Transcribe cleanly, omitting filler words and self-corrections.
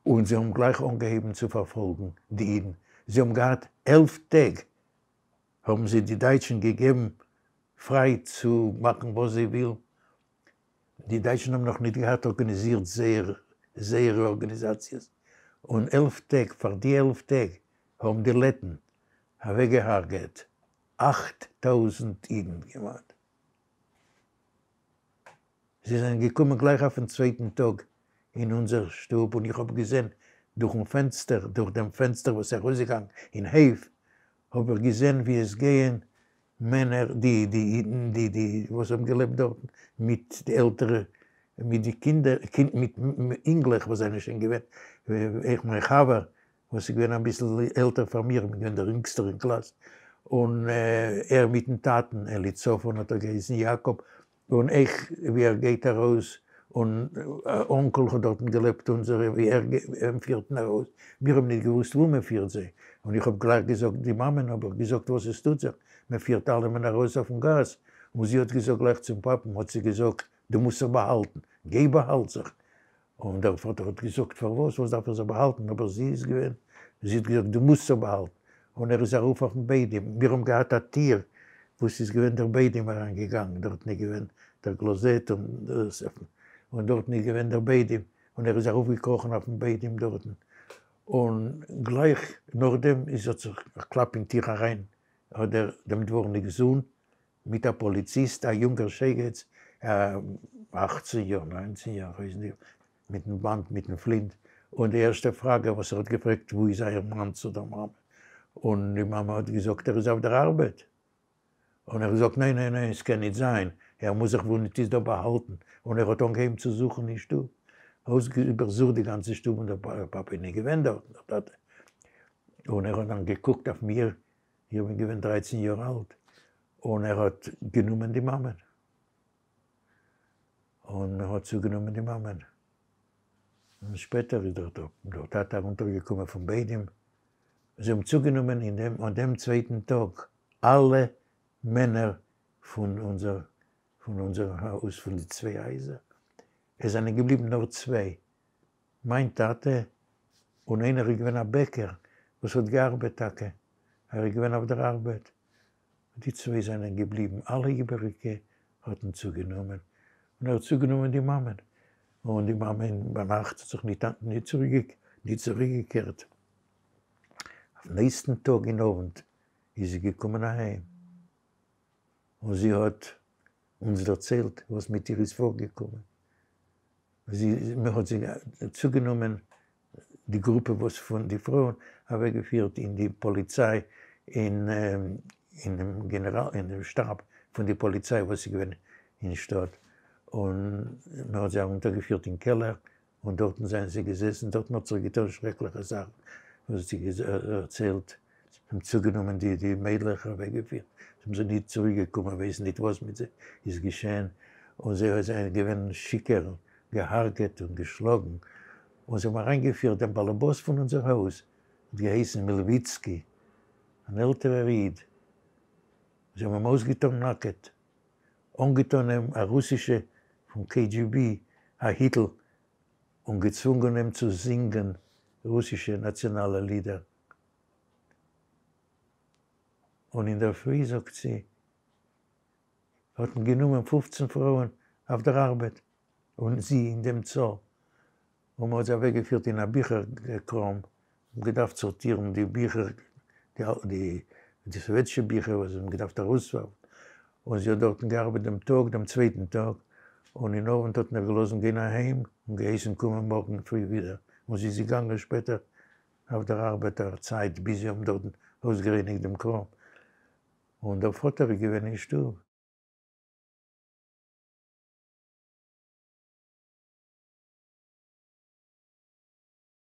און זיי האבן גלייך אנגעהויבן צו פארפאלגן די אידן, זיי האבן געהאט 11 טעג האבן זיי די דייטשן געגעבן פריי צו מאכן וואס זיי ווילן, די דייטשן האבן נאך ניט געהאט ארגאניזירט זייער זייערע ארגאניזאציעס, און 11 טעג, פאר די 11 טעג האבן די לעטן אוועקגעהרגעט 8000 אידן כמעט. זיי זענען געקומען גלייך אויפן צווייטן טאג אין אונזער שטוב און איך האב געזען דורכן פענסטער, דורך דעם פענסטער וואס איז ארויסגעגאנגען אין הויף, האב איך געזען ווי עס גייען מענער, די די אידן, די די וואס האבן געלעבט דארטן, מיט די עלטערע, מיט די קינדער, מיט אינגלעך וואס זענען שוין געווען, אויך מיין חבר וואס איז געווען אביסל עלטער פאר מיר, איך בין געווען דער אינגסטער אין קלאס, און ער מיטן טאטן, אליצפן האט ער געהייסן יאקאב, און איך ווי ער גייט ארויס, און אנקל האט דארטן געלעבט אונזערע, ווי ער פירט ארויס, מיר האבן ניט געוואוסט וואו מען פירט זיי, און איך האב גלייך געזאגט די מאמען האב איך געזאגט וואס עס טוט זיך, מען פירט אלעמען ארויס אויפן גאס, און זי האט געזאגט גלייך צום פאפן האט זי געזאגט דו מוזט זיך באהאלטן, גיי באהאלט זיך, און דער פאטער האט געזאגט פארוואס, וואס דארף איך זיך באהאלטן, אבער זי איז געווען, זי האט געזאגט דו מוזט זיך באהאלטן, און ער איז ארויף אויפן בוידעם, מיר האבן געהאט א טיר וואס איז געווען דער בוידעם אריין געגאנגען, דארטן איז געווען דער קלאזעט און דאס, און דארטן איז געווען דער בוידעם, און ער איז ארויף געקראכן אויפן בוידעם דארטן, און גלייך נאכדעם איז האט זיך א קלאפ אין טיר אריין, האט דער דעם דווארניק'ס זון מיט א פאליציסט א יונגער שייגעץ 18 יאר 19 יאר כ'ווייס נישט, מיטן באנד מיטן פלינט, און די ערשטע פראגע וואס ער האט געפרעגט וואו איז אייער מאן צו דער מאמע, און די מאמע האט געזאגט ער איז אויף דער ארבעט, און ער האט געזאגט ניין ניין ניין עס קען ניט זיין, ער מוז זיך וואו ניט איז דא באהאלטן, און ער האט אנגעהויבן צו זוכן אין שטוב, איבערזוכט די גאנצע שטוב און דער פאפא איז ניט געווען דארטן, דער טאטע, און ער האט דאן געקוקט אויף מיר, איך בין געווען 13 יאר אלט, און ער האט גענומען די מאמען, און מען האט צוגענומען די מאמען, און שפעטער איז דער דער טאטע ארונטערגעקומען פון בוידעם, זיי האבן צוגענומען אין דעם אן דעם צווייטן טאג אלע מענער פון אונזער פון אונזער הויז פון די צוויי הייזער, עס זענען געבליבן נאר צוויי, מיין טאטע און איינער איז געווען א בעקער וואס האט געארבעט טאקע, ער איז געווען אויף דער ארבעט, די צוויי זענען געבליבן, אלע איבעריגע האט מען צוגענומען, און ער האט צוגענומען די מאמען, און די מאמע ביינאכט האט זיך ניט ניט צוריקגעקערט, אויפן נעקסטן טאג אין אוונט איז זי געקומען אהיים, און זי האט אונז דערציילט וואס מיט איר איז פארגעקומען. זי, מען האט זי צוגענומען, די גרופע וואס פון די פרויען, אוועקגעפירט אין די פאליציי, אין אין דעם גענעראל, אין דעם שטאב פון די פאליציי וואס איז געווען אין שטאט, און מען האט זיי ארונטערגעפירט אין קעלער, און דארטן זענען זיי געזעסן, דארטן האט זיך געטון שרעקליכע זאכן, וואס זי דערציילט, זיי האבן צוגענומען די די מיידלעך אוועקגעפירט, זיי זענען ניט צוריקגעקומען, ווייסן ניט וואס מיט זיי איז געשען, און זיי זענען געווען שיכור, געהארגעט און געשלאגן, און זיי האבן אריינגעפירט דעם באלעבאס פון אונזער הויז, האט געהייסן מילוויצקי, אן עלטערער איד, זיי האבן אים אויסגעטאן נאקעט, אנגעטאן אים א רוסישע פון KGB א היטל, און געצוואונגען אים צו זינגען רוסישע נאציאנאלע לידער. און אינדערפרי זאגט זי, האט מען גענומען 15 פרויען אויף דער ארבעט, און זי אין דעם צאל, און מען האט זיי אוועקגעפירט אין א ביכער קראם, געדארפט סארטירן די ביכער, די די סאוועטישע ביכער וואס זיי האבן געדארפט ארויסווארפן, און זי האט דארטן געארבעט דעם טאג, דעם צווייטן טאג, און אין אוונט האט מען איר געלאזן גיין אהיים, און געהייסן קומען מארגן פרי ווידער, און זי איז געגאנגען שפעטער אויף דער ארבעט א צייט ביז זיי האבן דארטן אויסגערייניגט דעם קראם, און דער פאטער איז געווען אין שטוב.